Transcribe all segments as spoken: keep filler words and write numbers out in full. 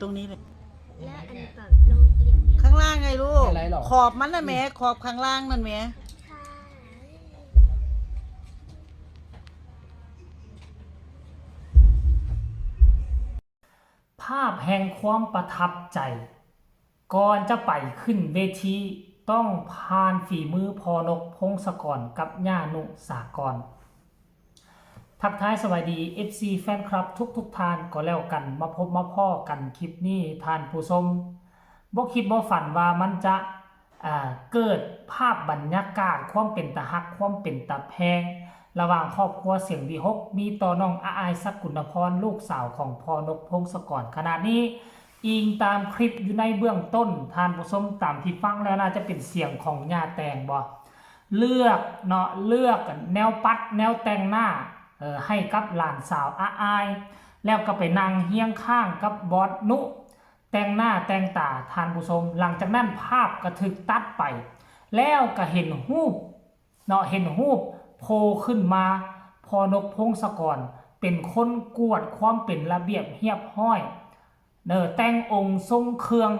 ตรงนี้เลย และอันแบบลองเรียงเรียง ข้างล่างไงลูก อะไรหรอ ขอบมันน่ะแหม ขอบข้างล่างนั่นแหม ใช่ ภาพแห่งความประทับใจ ก่อนจะไปขึ้นเวที ต้องผ่านฝีมือพ่อนกพงศกรกับย่านุสากร ทักทายสวัสดี เอฟซี แฟนคลับทุกๆท่านก็แล้วกัน มาพบมาพ้อกันคลิปนี้ท่านผู้ชม บ่คิดบ่ฝันว่ามันจะ อ่า เกิดภาพบรรยากาศความเป็นตาฮัก ความเป็นตาแพง ระหว่างครอบครัวเสียงวีหก มีต่อน้องอาอาย สกุลนพร ลูกสาวของพ่อนกพงศกรขนาดนี้ อิงตามคลิปอยู่ในเบื้องต้น ท่านผู้ชม ตามที่ฟังแล้วน่าจะเป็นเสียงของย่าแตงบ่ เลือกเนาะ เลือกแนวปัดแนวแต่งหน้า เออ ให้กับหลานสาวอาอาย แล้วก็ไปนั่งเฮียงข้างกับบอสนุ แต่งหน้าแต่งตาท่านผู้ชม หลังจากนั้นภาพก็ถูกตัดไป แล้วก็เห็นรูปเนาะ เห็นรูปโผล่ขึ้นมา พ่อนกพงศกร เป็นคนกวดความเป็นระเบียบเรียบร้อย เนอ แต่งองค์ทรงเครื่อง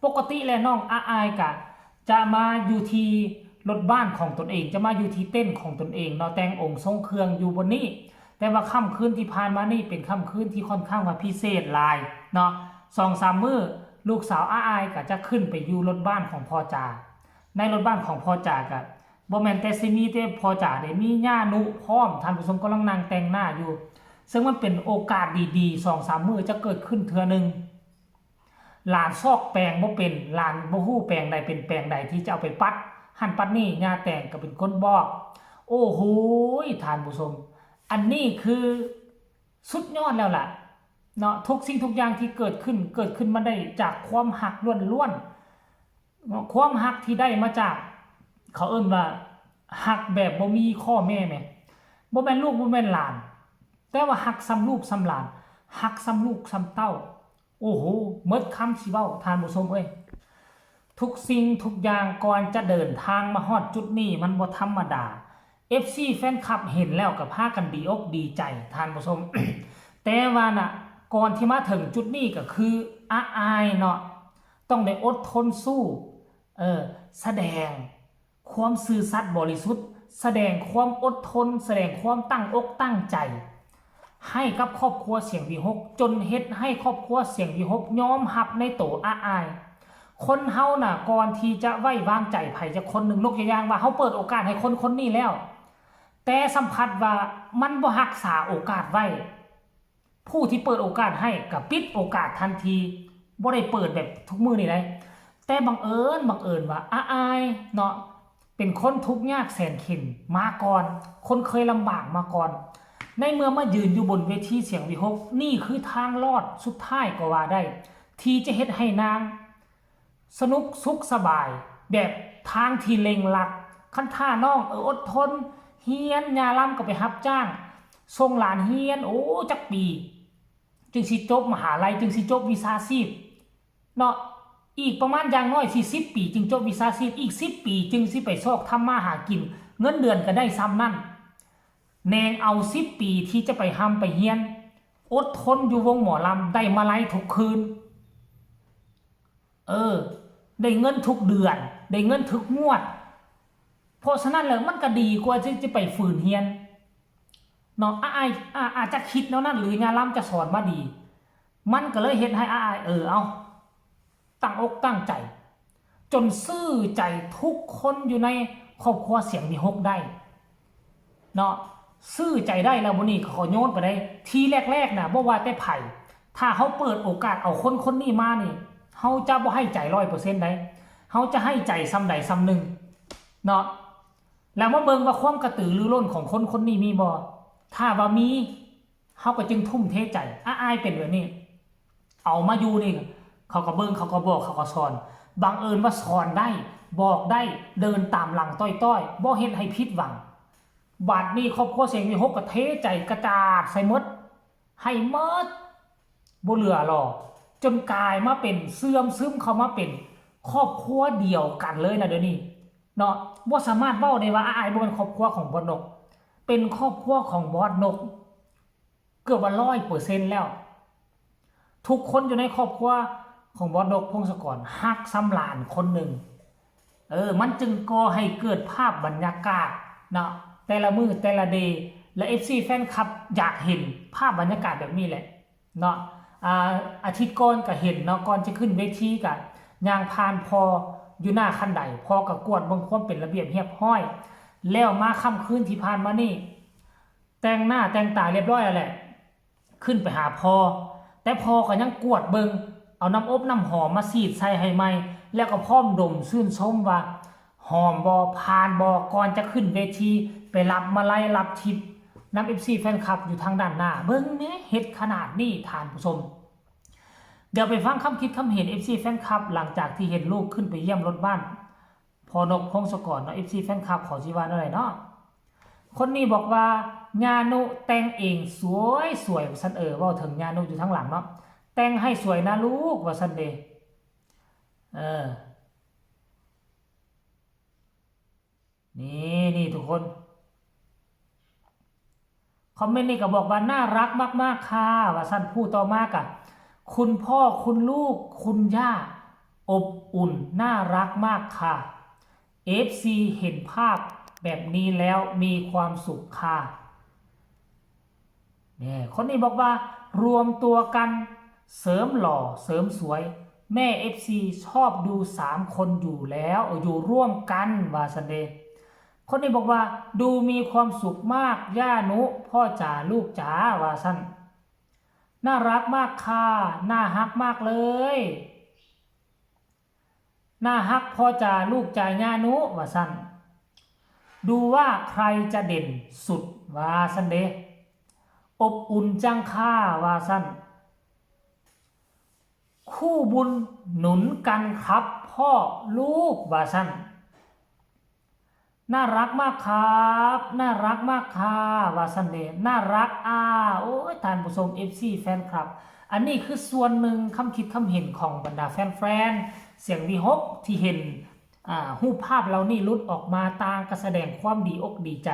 ปกติแล้วน้องอาอายกะจะมาอยู่ที่รถบ้านของตนเอง จะมาอยู่ที่เต็นท์ของตนเองเนาะ แต่งองค์ทรงเครื่องอยู่บนนี้ แต่ว่าค่ำคืนที่ผ่านมานี่เป็นค่ำคืนที่ค่อนข้างว่าพิเศษหลายเนาะ สองสามมื้อลูกสาวอาอายกะจะขึ้นไปอยู่รถบ้านของพ่อจ๋า ในรถบ้านของพ่อจ๋ากะบ่แม่นแต่สิมีแต่พ่อจ๋าเด้ มีย่านุพร้อม ท่านผู้ชมกำลังนั่งแต่งหน้าอยู่ ซึ่งมันเป็นโอกาสดีๆ สองสามมื้อจะเกิดขึ้นเทื่อหนึ่ง หลานซอกแปรงบ่เป็น หลานบ่ฮู้แปรงใดเป็นแปรงใดที่จะเอาไปปัด หั่นปัดนี่ ย่าแตงก็เป็นคนบอก โอ้โหย ท่านผู้ชม อันนี้คือสุดยอดแล้วล่ะ เนาะ ทุกสิ่งทุกอย่างที่เกิดขึ้น เกิดขึ้นมาได้จากความฮักล้วนๆ เนาะ ความฮักที่ได้มาจาก เขาเอิ้นว่าฮักแบบบ่มีข้อแม้แหม บ่แม่นลูกบ่แม่นหลาน แต่ว่าฮักส่ำลูกส่ำหลาน ฮักส่ำลูกส่ำเต้า โอ้โห หมดคำสิเว้า ท่านผู้ชมเอ้ย ทุกสิ่งทุกอย่างก่อนจะเดินทางมาฮอดจุดนี้มันบ่ธรรมดา เอฟซี แฟนคลับเห็นแล้วก็พากันดีอกดีใจ ท่านผู้ชม แต่ว่าน่ะ ก่อนที่มาถึงจุดนี้ก็คืออาอายเนาะ ต้องได้อดทนสู้ เออ แสดงความซื่อสัตย์บริสุทธิ์ แสดงความอดทน แสดงความตั้งอกตั้งใจ ให้กับครอบครัวเสียงวีหก จนเฮ็ดให้ครอบครัวเสียงวีหกยอมรับในโตอาอาย คนเฮาน่ะ ก่อนที่จะไว้วางใจไผจักคนหนึ่ง ยกตัวอย่างว่าเฮาเปิดโอกาสให้คนคนนี้แล้ว แต่สัมผัสว่ามันบ่รักษาโอกาสไว้ ผู้ที่เปิดโอกาสให้ก็ปิดโอกาสทันที บ่ได้เปิดแบบทุกมื้อนี่ได๋ แต่บังเอิญ บังเอิญว่าอาอายเนาะ เป็นคนทุกข์ยากแสนเข็ญมาก่อน คนเคยลำบากมาก่อน ในเมื่อมายืนอยู่บนเวทีเสียงวีหก นี่คือทางรอดสุดท้ายก็ว่าได้ ที่จะเฮ็ดให้นางสนุกสุขสบาย แบบทางที่เร่งรัด คันถ้าน้อง เออ อดทน เฮียน ย่าลำก็ไปรับจ้าง ส่งหลานเฮียน โอ้ จักปี จึงสิจบมหาลัย จึงสิจบวิชาชีพ เนาะ อีกประมาณอย่างน้อยสิ สิบปี จึงจบวิชาชีพ อีก สิบปี จึงสิไปซอกทำมาหากิน เงินเดือนก็ได้ส่ำนั้น แนงเอา สิบปี ที่จะไปร่ำไปเฮียน อดทนอยู่วงหมอลำ ได้มาลัยทุกคืน เออ ได้เงินทุกเดือน ได้เงินทุกงวด เพราะฉะนั้นแล้วมันก็ดีกว่าที่จะไปฝืนเฮียน เนาะ อาอาย อา อาจจะคิดแนวนั้น หรือย่าลำจะสอนมาดี มันก็เลยเฮ็ดให้อาอาย เออ เอา ตั้งอกตั้งใจ จนซื้อใจทุกคนอยู่ในครอบครัวเสียงวีหกได้ เนาะ ซื้อใจได้แล้วบัดนี้ก็ขอโยนไปได้ ทีแรกๆ น่ะ บ่ว่าแต่ไผ ถ้าเฮาเปิดโอกาสเอาคนคนนี้มานี่ เฮาจะบ่ให้ใจร้อยเปอร์เซ็นต์ใด เฮาจะให้ใจส่ำใดส่ำหนึ่ง เนาะ แล้วมาเบิ่งว่าความกระตือรือร้นของคนคนนี้มีบ่ ถ้าว่ามี เฮาก็จึงทุ่มเทใจ อาอายเป็นแบบนี้ เอามาอยู่นี่ เขาก็เบิ่ง เขาก็บอก เขาก็สอน บังเอิญว่าสอนได้ บอกได้ เดินตามหลังต้อยๆ บ่เฮ็ดให้ผิดหวัง บัดนี้ครอบครัวเสียงวีหกก็เทใจกระจาดใส่หมด ให้หมด บ่เหลือหรอก จนกลายมาเป็น เสื่อมซึมเข้ามาเป็นครอบครัวเดียวกันเลยนะเดี๋ยวนี้ เนาะ บ่สามารถเว้าได้ว่าอาอายบ่เป็นครอบครัวของบอสนก เป็นครอบครัวของบอสนก เกือบว่าร้อยเปอร์เซ็นต์แล้ว ทุกคนอยู่ในครอบครัวของบอสนกพงศกรฮักซ้ำหลานคนหนึ่ง เออ มันจึงก่อให้เกิดภาพบรรยากาศเนาะ แต่ละมื้อแต่ละเดย์ และ เอฟซี แฟนคลับอยากเห็นภาพบรรยากาศแบบนี้แหละเนาะ อ่า อาทิตย์ก่อนก็เห็นเนาะ ก่อนจะขึ้นเวทีก็ย่างผ่านพ่ออยู่หน้าคันได พ่อก็กวาดเบิ่งความเป็นระเบียบเรียบร้อย แล้วมาค่ำคืนที่ผ่านมานี่ แต่งหน้าแต่งตาเรียบร้อยแล้วแหละ ขึ้นไปหาพ่อ แต่พ่อก็ยังกวาดเบิ่ง เอาน้ำอบน้ำหอมมาฉีดใส่ให้ใหม่ แล้วก็พร้อมดมชื่นชมว่า หอมบ่ ผ่านบ่ ก่อนจะขึ้นเวที ไปรับมาลัยรับทิปนำ เอฟซี แฟนคลับอยู่ทางด้านหน้า เบิ่งแหน่ เฮ็ดขนาดนี้ท่านผู้ชม เดี๋ยวไปฟังคำคิดคำเห็น เอฟซี แฟนคลับ หลังจากที่เห็นลูกขึ้นไปเยี่ยมรถบ้าน พ่อนกพงศกรเนาะ เอฟซี แฟนคลับ เขาสิว่าแนวใดเนาะ คนนี้บอกว่า ย่านุแต่งเองสวยๆ ว่าซั่น เออ เว้าถึงย่านุอยู่ทางหลังเนาะ แต่งให้สวยนะลูก ว่าซั่นเด้ เออ นี่ นี่ทุกคน คอมเมนต์นี้ก็บอกว่า น่ารักมากๆค่ะ ว่าซั่น ผู้ต่อมาก็ คุณพ่อ คุณลูก คุณย่า อบอุ่น น่ารักมากค่ะ เอฟซี เห็นภาพแบบนี้แล้วมีความสุขค่ะ เนี่ย คนนี้บอกว่า รวมตัวกันเสริมหล่อเสริมสวย แม่ เอฟซี ชอบดูสามคนอยู่แล้ว เออ อยู่ร่วมกัน ว่าซั่นเด้ คนนี้บอกว่า ดูมีความสุขมาก ย่านุ พ่อจ๋า ลูกจ๋า ว่าซั่น น่ารักมากค่ะ น่าฮักมากเลย น่าฮักพ่อจ๋า ลูกจ๋า ย่านุ ว่าซั่น ดูว่าใครจะเด่นสุด ว่าซั่นเด้ อบอุ่นจังค่ะ ว่าซั่น คู่บุญหนุนกันครับพ่อลูก ว่าซั่น น่ารักมากครับ น่ารักมากค่ะ ว่าซั่นเด้ น่ารัก อ่า โอ้ย ท่านผู้ชม เอฟซี แฟนคลับ อันนี้คือส่วนหนึ่งคำคิดคำเห็นของบรรดาแฟนๆ เสียงวิหกที่เห็น อ่า รูปภาพเหล่านี้หลุดออกมา ต่างก็แสดงความดีอกดีใจ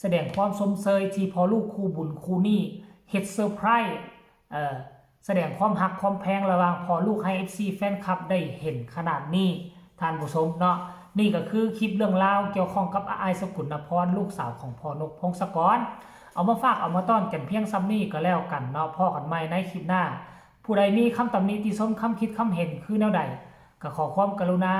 แสดงความชมเชยที่พ่อลูกคู่บุญคู่นี้เฮ็ดเซอร์ไพรส์ เอ่อ แสดงความฮักความแพงระหว่างพ่อลูกให้ เอฟซี แฟนคลับได้เห็นขนาดนี้ ท่านผู้ชมเนาะ นี่ก็คือคลิปเรื่องราวเกี่ยวข้องกับอ้ายสกุลนพร ลูกสาวของพ่อนกพงศกร เอามาฝากเอามาต้อนกันเพียงส่ำนี้ก็แล้วกันเนาะ พ้อกันใหม่ในคลิปหน้า ผู้ใดมีคำตำหนิติชม คำคิดคำเห็นคือแนวใด ก็ขอความกรุณา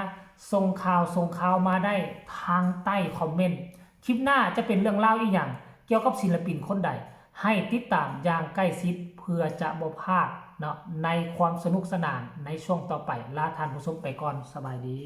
ส่งข่าวส่งข่าวมาได้ทางใต้คอมเมนต์ คลิปหน้าจะเป็นเรื่องราวอีหยังเกี่ยวกับศิลปินคนใด ให้ติดตามอย่างใกล้ชิดเพื่อจะบ่พลาดเนาะ ในความสนุกสนานในช่วงต่อไป ลาท่านผู้ชมไปก่อน สบายดี